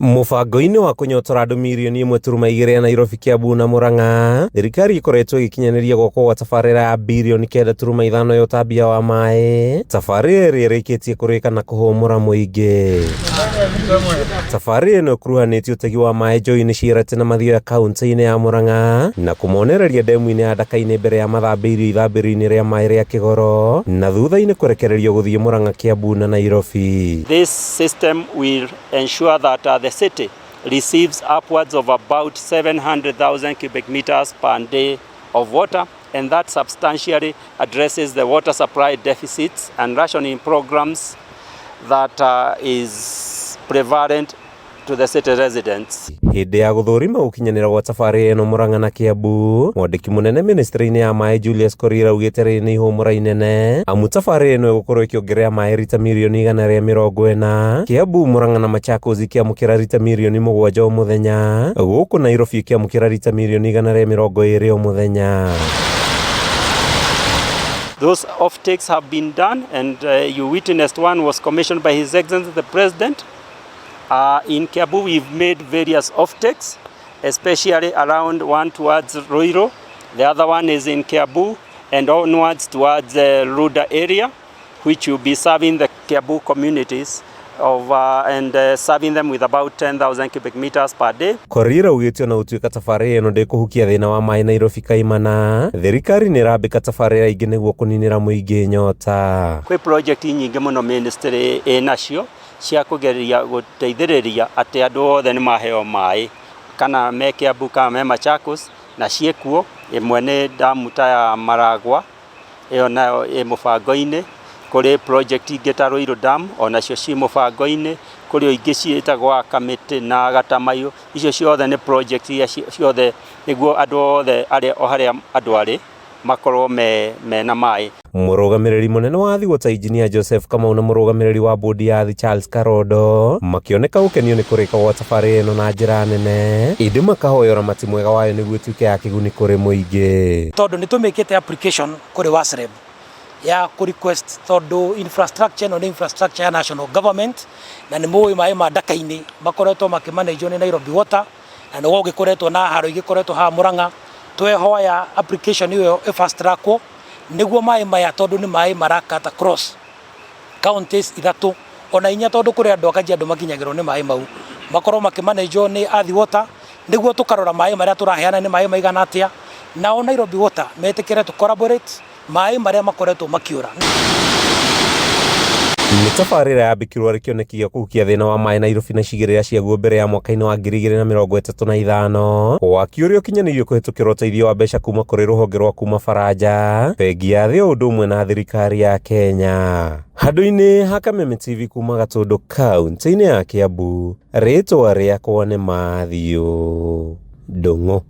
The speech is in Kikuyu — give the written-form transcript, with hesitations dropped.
Mũbango-inĩ wa kũnyotora andũ mirioni 1.2 ya Nairobi, Kiambu na Murang'a, thirikari ĩkoretwo ĩgĩkinyanĩria gwakwo gwa tabarĩra ya birioni 9.5 ya ũtambia wa maĩ, tabarĩra ĩrĩa ĩrĩkĩtie kũrĩka na kũhũmũra mũingĩ. Tabarĩra ĩno ĩkuruhanĩtie ũtegi wa maĩ njũĩ-inĩ cia na Mathioya kaunti-inĩ ya Murang'a na kũmonereria ndemu-inĩ ya Ndaka-inĩ mbere ya mathambĩirio ithambĩrio-inĩ rĩa maĩ rĩa Kĩgoro na thutha-inĩ kũrekererio gũthiĩ Murang'a, Kiambu na Nairobi. This system will ensure that the city receives upwards of about 700,000 cubic meters per day of water, and that substantially addresses the water supply deficits and rationing programs that is prevalent to the city residents. Hĩndĩ ya gũthũrima gũkinyanĩra gwa tabarĩra ĩno Murang'a na Kiambu, mwandĩki mũnene ministry-inĩ ya maĩ Julius Korir augĩte rĩrĩ nĩ ihũmũra inene amu tabarĩra ĩno ĩgũkorwo ĩkĩongerera maĩ rita mirioni 140, Kiambu, Murang'a na Machakos ikĩamũkĩra rita mirioni 7 o mũthenya, gũkũ Nairobi ĩkĩamũkĩra rita mirioni 120 o mũthenya. Those offtakes have been done, and you witnessed one was commissioned by His Excellency the President. In Kiambu, we've made various offtakes, especially around one towards Ruiru. The other one is in Kiambu and onwards towards the Runda area, which will be serving the Kiambu communities of, and serving them with about 10,000 cubic meters per day. Korir augĩte ona gũtuĩka tabarĩra ĩno ndĩkũhukia thĩna wa maĩ Nairobi kaimana, thirikari nĩ ĩrambĩka tabarĩra ingĩ nĩguo kũninĩra mũingĩ nyota. Kwĩ project nyingĩ mũno ministry ĩnacio cia kũgeria gũteithĩrĩria atĩ andũ othe nĩ maheo maĩ, kana me Kiambu kana me Machakos, na ciĩkuo. Ĩmwe nĩ damu ta ya Maragua, ĩyo nayo ĩ mũbango-inĩ. Kũrĩ project ingĩ ta Ruiru Dam, onacio ci mũbango-inĩ. Kũrĩ o ingĩ ciĩtagwo Kamĩtĩ na Gatamayo. Icio ciothe nĩ project iria ciothe nĩguo andũ othe arĩa o harĩa andũ arĩ makorwo mena maĩ. Mũrũgamĩrĩri mũnene wa Athi Water Engineer Joseph Kamau na mũrũgamĩrĩri wa bodi ya Athi Charles Karondo makĩoneka gũkenio nĩ kũrĩka gwa tabarĩra ĩno na njĩra nene, ĩndĩ makahoya ũramati mwega wayo nĩguo ĩtuĩke ya kĩguni kũrĩ mũingĩ. Tondũ nĩ tũmĩkĩte application kũrĩ WASREB ya kũ request, tondũ infrastructure ĩno nĩ infrastructure ya national government, na nĩ mũĩ maĩ ma Ndaka-inĩ makoretwo makĩmanagwo nĩ Nairobi Water, na nĩguo gũgĩkoretwo na haro igĩkoretwo haha Murang'a. Twehoya application ĩyo ĩ fast trackwo nĩguo maĩ maya, tondũ nĩ maĩ marakata cross counties ithatũ ona inya, tondũ kũrĩ andũ a Kajiado makinyagĩrwo nĩ maĩ mau, makorwo makĩmanagwo nĩ Athi Water, nĩguo tũkarora maĩ marĩa tũraheana nĩ maĩ maigana atĩa, nao Nairobi Water metĩkĩre tũ collaborate maĩ marĩa makoretwo makiũra. Nĩ tabarĩra yambĩkirwo arĩ kĩoneki gĩa kũhukia thĩna wa maĩ Nairobi na icigĩrĩra ciaguo mbere ya mwaka-inĩ wa 2035, waki ũrĩa ũkinyanĩirio kũhĩtũkĩra ũteithio wa mbeca kuma kũrĩ rũhonge rwa kuma Faranja, bengi ya thĩ o ũndũ ũmwe na thirikari ya Kenya. Handũ-inĩ ha Kameme TV kuma Gatũndũ kaunti-inĩ ya Kiambu, rĩtwa rĩakwa nĩ Matthew Ndung'u.